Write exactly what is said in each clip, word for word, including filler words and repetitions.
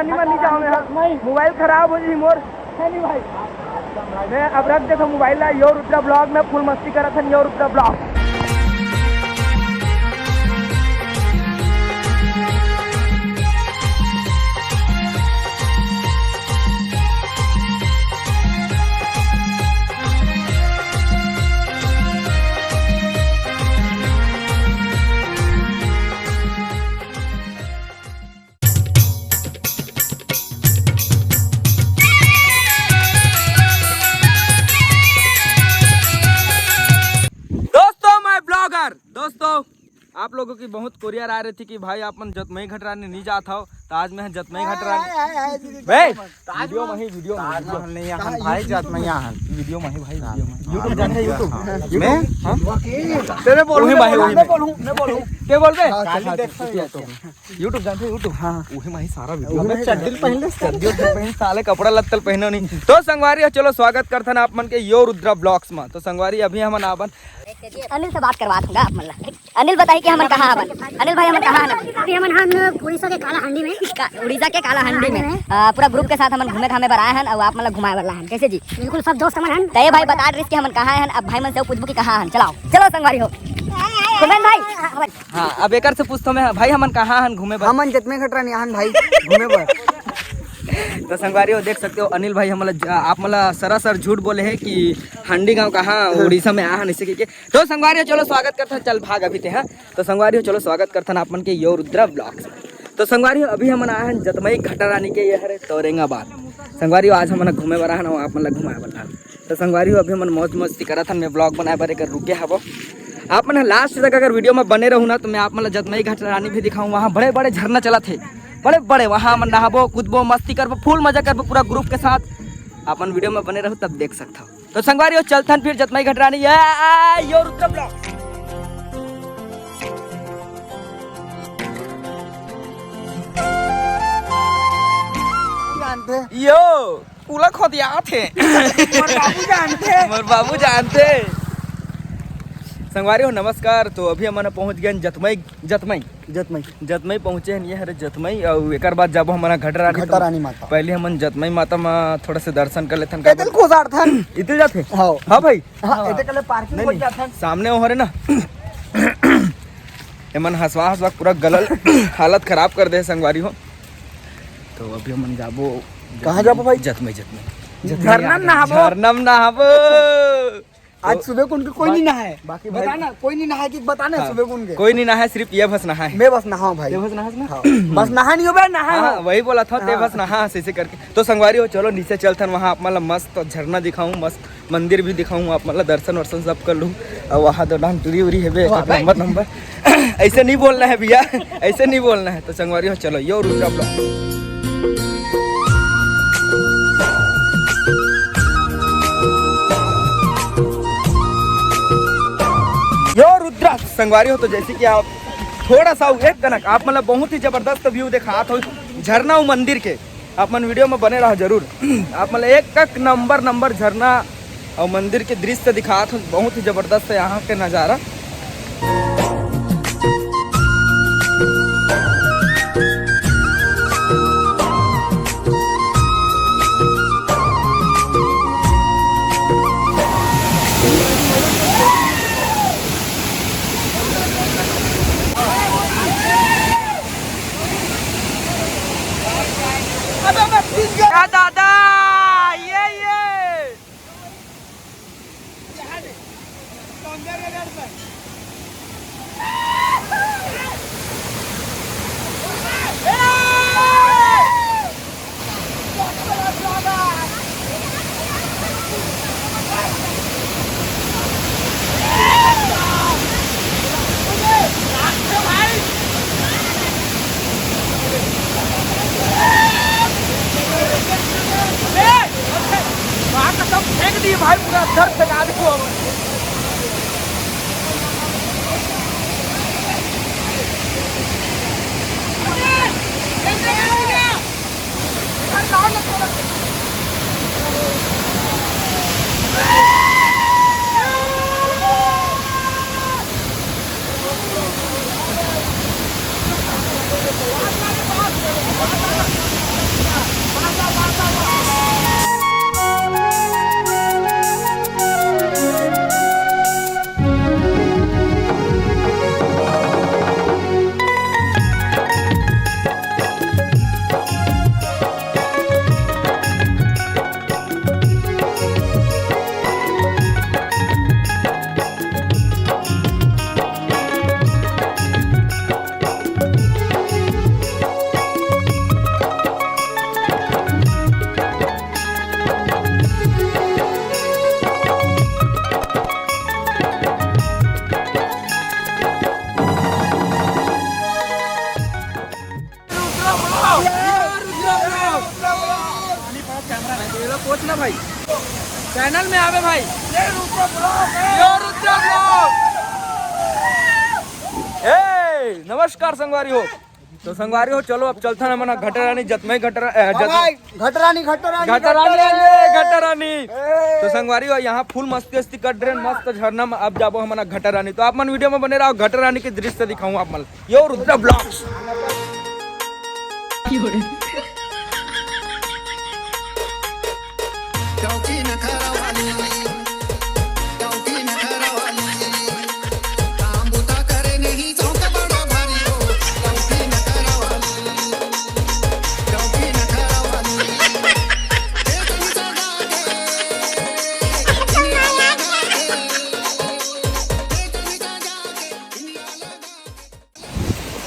नहीं, मैं नहीं जाऊँ यार, मोबाइल खराब हो जाही मोर। है नहीं भाई, मैं अब रख देथों मोबाइल ला। यो रुद्रा ब्लॉग में फुल मस्ती करत हन, यो रुद्रा ब्लॉग। दोस्तों, मैं ब्लॉगर, दोस्तों, आप लोगों की बहुत कोरियर आ रही थी कि भाई आप मन जतमई घटरानी नहीं जात हो, तो आज मैं जतमई घटरानी। बे, वीडियो में ही, वीडियो में ही, वीडियो में। नहीं, यहाँ भाई जात में यहाँ। वीडियो में ही भाई, वीडियो में। YouTube जानते हैं, YouTube? मैं? हाँ? तेरे बोलू, वही मैं भाई, बोलू, वही मैं मैं। बोलू, मैं बोलू। क्या बोल बे? हाँ, काली चल, देख चल, सकते हो चल। YouTube जानते हैं, YouTube? हाँ। वही में ही सारा वीडियो वही में। चड्डी पहन ले, चड्डी पहन, साले कपड़ा लत्तल पहनो नहीं। तो संगवारी हो, चलो स्वागत करथन आप मन के यो रुद्रा ब्लॉग्स में। तो संगवारी, अभी हमन आबन अनिल से बात करवात हूँ आप मन ला। अनिल बताही कि हमन कहाँ हवन। अनिल भाई, हमन कहाँ हन? अभी हमन हन उड़ीसा के काला हांडी में। का-, उड़ीसा के काला हांडी में। हाँ। आ, पूरा ग्रुप के साथ हमन घूमे घामे बर आए हन और आप मन ला घुमाए बर लाए हन। कैसे जी? बिल्कुल, सब दोस्त हमन हन। तो ये भाई बता रहिस कि हमन कहाँ हन, अब भाई मन से पूछबो कि कहाँ हन। चलाओ, चलो संगवारी हो। कुमेन भाई। हाँ, अब एकर से पूछथों मैं, भाई हमन कहाँ हन घूमे बर? हमन जतमई घटरानी आहन भाई, घूमे बर। तो संगवारी हो, देख सकते हो अनिल भाई हमला, आप मन ला सरासर झूठ बोले हे कि हांडी गांव कहाँ, उड़ीसा में आहन, ऐसे कहिके। तो संगवारी हो, चलो स्वागत करथन। चल भाग अभी ते, हाँ। तो संगवारी हो, चलो स्वागत करथन आप मन के यो रुद्रा ब्लॉग्स। तो संगवारी हो, अभी हमन आए हन जतमई घटरानी के, ये हरे तौरेंगाबाद। संगवारी हो, आज हमन घूमे बर आए हन, आप मन ला घुमाए बर आए हन। तो संगवारी हो, अभी हमन मौज मस्ती करत हन, मैं ब्लॉग बनाए बर एकर रुके हवो। आप मन लास्ट तक अगर वीडियो में बने रहू ना, तो मैं आप मन ला जतमई घटरानी भी दिखाऊँ। वहाँ बड़े बड़े झरना चलत हे, बड़े बड़े, वहाँ हमन नहाबो, कूदबो, मस्ती करबो, फुल मजा करबो पूरा ग्रुप के साथ। आप मन वीडियो में बने रहू, तब देख सकथव। तो संगवारी हो, चलथन फिर जतमई घटरानी। या, आ, यो रुद्र ब्लॉग। जानते। यो, पूरा खोदियात हे। मोर बाबू जानते। मोर बाबू जानते। संगवारी हो, नमस्कार। तो अभी हमन पहुंच गए जतमई, जतमई। जतमई। जतमई पहुंचे हन, ये हरे जतमई, अउ एकर बाद जाबो हमन घटरानी। घटरानी माता। पहले हमन जतमई माता म थोड़ा से दर्शन कर लेथन। एते ल कोसारथन। इते जाथे? हाँ। हाँ भाई। हाँ, हाँ। एते कले पार्किंग नहीं, हो नहीं। जाथन। सामने वो हरे ना। एमन हंसवा हंसवा पूरा गलल हालत खराब कर दे संगवारी हो। तो अभी हमन जाबो। कहाँ जाबो भाई? जतमई, जतमई। झरना में नहाबो। झरना में नहाबो। आज तो सुबह कुन के कोई बा-, नहीं नहाए। बाकी भाई बताना, कोई नहीं नहाए कि बताना हाँ, सुबह कुन के। कोई नहीं नहाए, सिर्फ ये बस नहाए। मैं बस नहाऊँ भाई। ये बस नहाए ना? हाँ। बस नहा नहीं हो बे, नहा हाँ, हो। वही बोला था, ते हाँ। बस नहा, ऐसे करके। तो संगवारी हो, चलो नीचे चलथन, वहाँ आप मन ला मस्त झरना दिखाऊँ, मस्त मंदिर भी दिखाऊँ, आप मन ला दर्शन वर्शन सब कर लूँ। और वहाँ तो डांग टूरी उरी हेबे, वाह, एक नंबर, नंबर। ऐसे नहीं बोलना है भैया, ऐसे नहीं बोलना है। तो संगवारी हो, चलो, यो रुद्रा ब्लॉग। यो रुद्रा संगवारी हो, तो जैसे कि आप थोड़ा सा एक कनक आप मतलब बहुत ही जबरदस्त व्यू दिखात हो झरना अउ मंदिर के। आप मन वीडियो में बने रहो जरूर। आप मन एक, एक नंबर, नंबर झरना अउ मंदिर के दृश्य दिखात हो, बहुत ही जबरदस्त है यहाँ के नज़ारा। अबे, अबे, खींच गया। दादा, ये, ये। फेंक दिए भाई, पूरा सर फेंका दिए। सोच ना भाई, चैनल में आवे भाई। ये रुद्र ब्लॉग। हे, नमस्कार संगवारी हो। तो संगवारी हो, चलो अब चलथन हमन ह घटरानी, जतमई घटरा-, अ, जत-, भाई, घटरानी, घटरानी, घटरानी, घटरानी। ए, घटरानी। ए। तो संगवारी हो, यहाँ फुल मस्ती वस्ती कर डरेन, मस्त झरना में अब जाबो हमन ह घटरानी। तो आप मन वीडियो में बने रहो, घटरानी के दृश्य दिखाऊँ आप मन। यो रुद्रा ब्लॉग्स।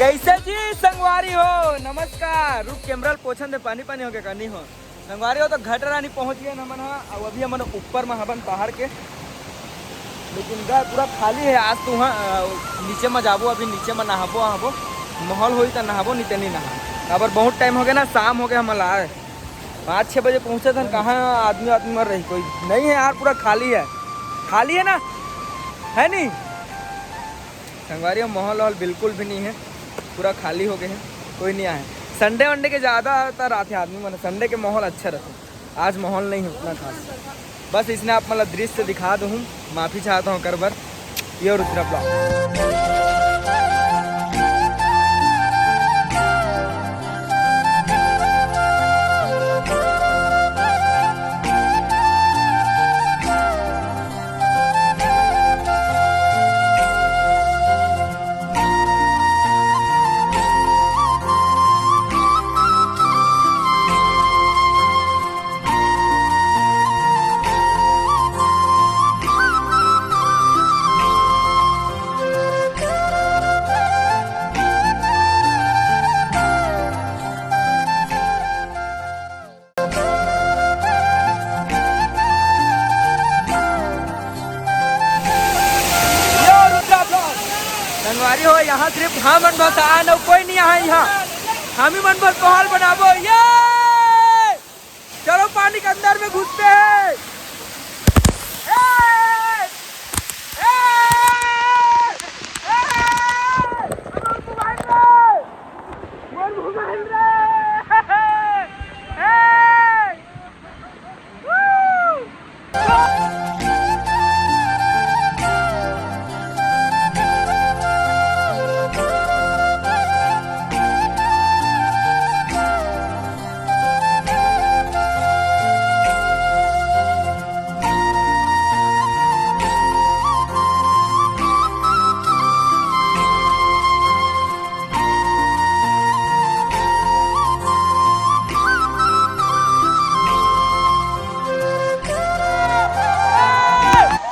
कैसे जी संगवारी हो, नमस्कार। रुक, कैमरा ल पोछन दे, पानी पानी हो गया का, नहीं हो? संगवारी हो, तो घटरानी पहुंच गए हमन हा। अब अभी हमन ऊपर में हबन पहाड़ के, लेकिन गा पूरा खाली है आज तो। हाँ, अ, नीचे में जाबो, अभी नीचे में नहाबो आहाबो, माहौल होई त नहाबो, नहीं त नहीं नहा। काबर बहुत टाइम हो गया ना, शाम हो गया, हमन ला आए पाँच छः बजे पहुँचे थे, कहाँ आदमी आदमी मर रही, कोई नहीं है यार, पूरा खाली है। खाली है ना, है नहीं? संगवारी हो, माहौल वाहौल बिल्कुल भी नहीं है, पूरा खाली हो गए हैं, कोई नहीं आए। संडे वनडे के ज़्यादा आता रहते आदमी, माने संडे के माहौल अच्छा रहता है, आज माहौल नहीं है उतना खास। बस इसने आप मतलब दृश्य दिखा दूँ, माफ़ी चाहता हूँ कर बर। ये रुद्रा ब्लॉग। यो रुद्रा ब्लॉग। संगवारी हो, यहाँ सिर्फ हम मन बस आन, अउ कोई नहीं आए यहाँ। हम ही मन बस माहौल बनाबो। ये चलो पानी के अंदर में घुसते हैं। ए! ए! ए! ए!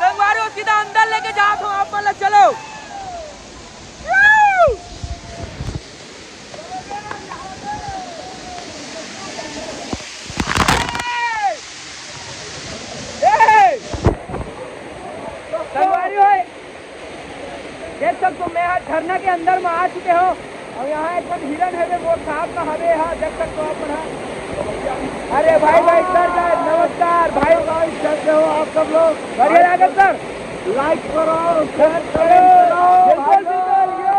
संगवारी हो, सीधा अंदर लेके जात हो आप मन ला, चलो। संगवारी हो, देख सकते हो, मैं आज झरना के अंदर में आ चुके हो। अउ यहाँ एक ठन हिरन हवे, मोर साथ में हवे, हाँ, देख सकते हो आप मन, हाँ। अरे भाई, भाई, सर, सर, नमस्कार, भाई। भाई, कैसे हो आप सब लोग? बढ़िया लागत, सर। लाइक करो, शेयर करो, बिल्कुल, बिल्कुल, ये।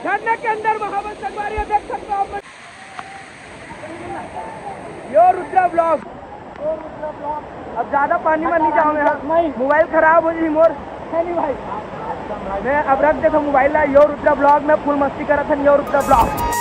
झरना के अंदर महाबल संगवारी देख सकते हो आप। यो रुद्रा ब्लॉग। अब ज्यादा पानी में नहीं जाओ यार, मोबाइल खराब हो जाही मोर। नहीं भाई, मैं अब रख देता मोबाइल ला। यो रुद्रा ब्लॉग में फुल मस्ती करत हन, यो रुद्रा ब्लॉग।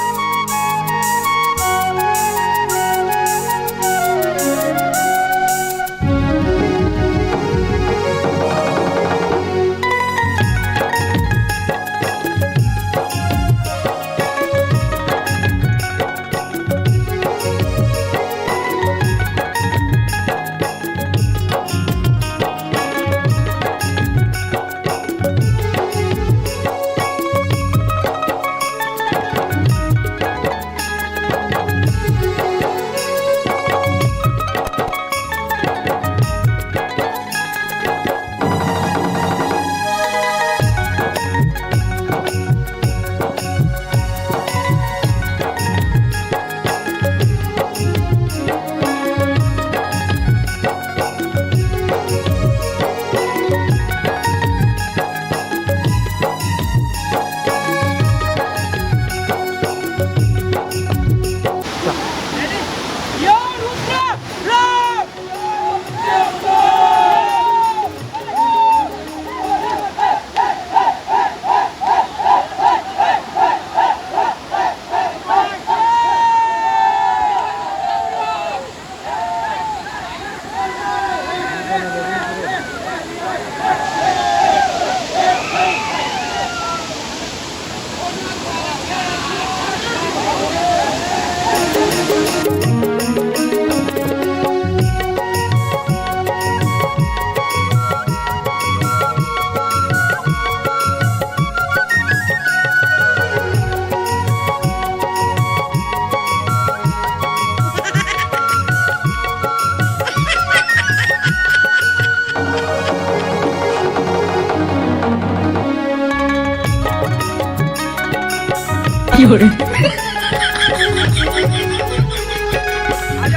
आजा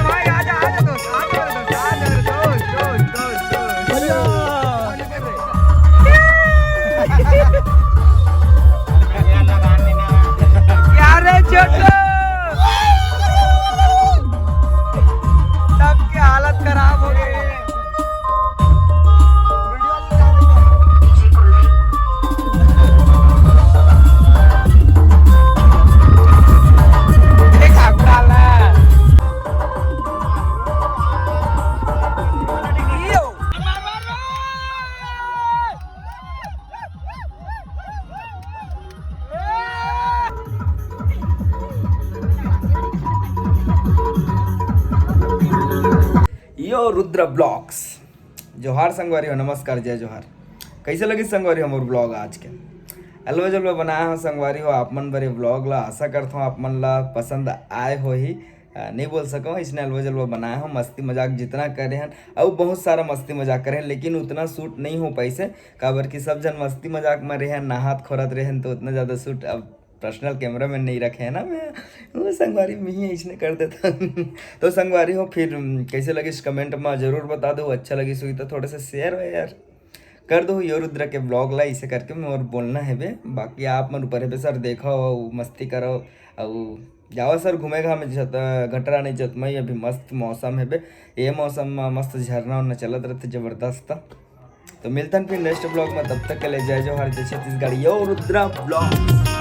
भाई, आजा, आजा दोस्त, आजा रे दोस्त, आजा रे दोस्त, दोस्त, दोस्त, दोस्त। क्या रे छोटू? सबके हालत खराब हो गई। यो रुद्र ब्लॉग्स। जोहार संगवारी हो, नमस्कार, जय जोहार। कैसे लगी संगवारी हो मोर ब्लॉग आज के? अलवा जलवा बनाए हो संगवारी हो आप मन बरे ब्लॉग ला। आशा करता हूँ आप मन ला पसंद आए हो ही। आ, नहीं बोल सको, इसने अलवा जलवा बनाए हो, मस्ती मजाक जितना करे हन, अउ बहुत सारा मस्ती मजाक करे हन, लेकिन उतना शूट नहीं हो पाइसे, काबर कि सब जन मस्ती मजाक में रहे हन, नहात खोरत रहे हन, तो उतना ज़्यादा शूट अब पर्सनल कैमरा मैन नहीं रखे है ना मैं, वो संगवारी में ही इसने कर देता। तो संगवारी हो फिर, उम, कैसे लगिस कमेंट में जरूर बता दो, अच्छा लगिस हुई तो थोड़ा सा शेयर है यार कर दो यो रुद्र के ब्लॉग ला, इसे करके मैं और बोलना है बे, बाकी आप मन ऊपर है बे सर, देखो मस्ती करो, अउ जाओ सर घूमे घामे जत-, घटरा नहीं जतमई, अभी मस्त मौसम है बे, ये मौसम में मस्त झरना उरना चलत रहते जबरदस्त। तो मिलतन फिर नेक्स्ट ब्लॉग में, तब तक के लिए जय जोहार, जय छत्तीसगढ़, यो रुद्रा ब्लॉग।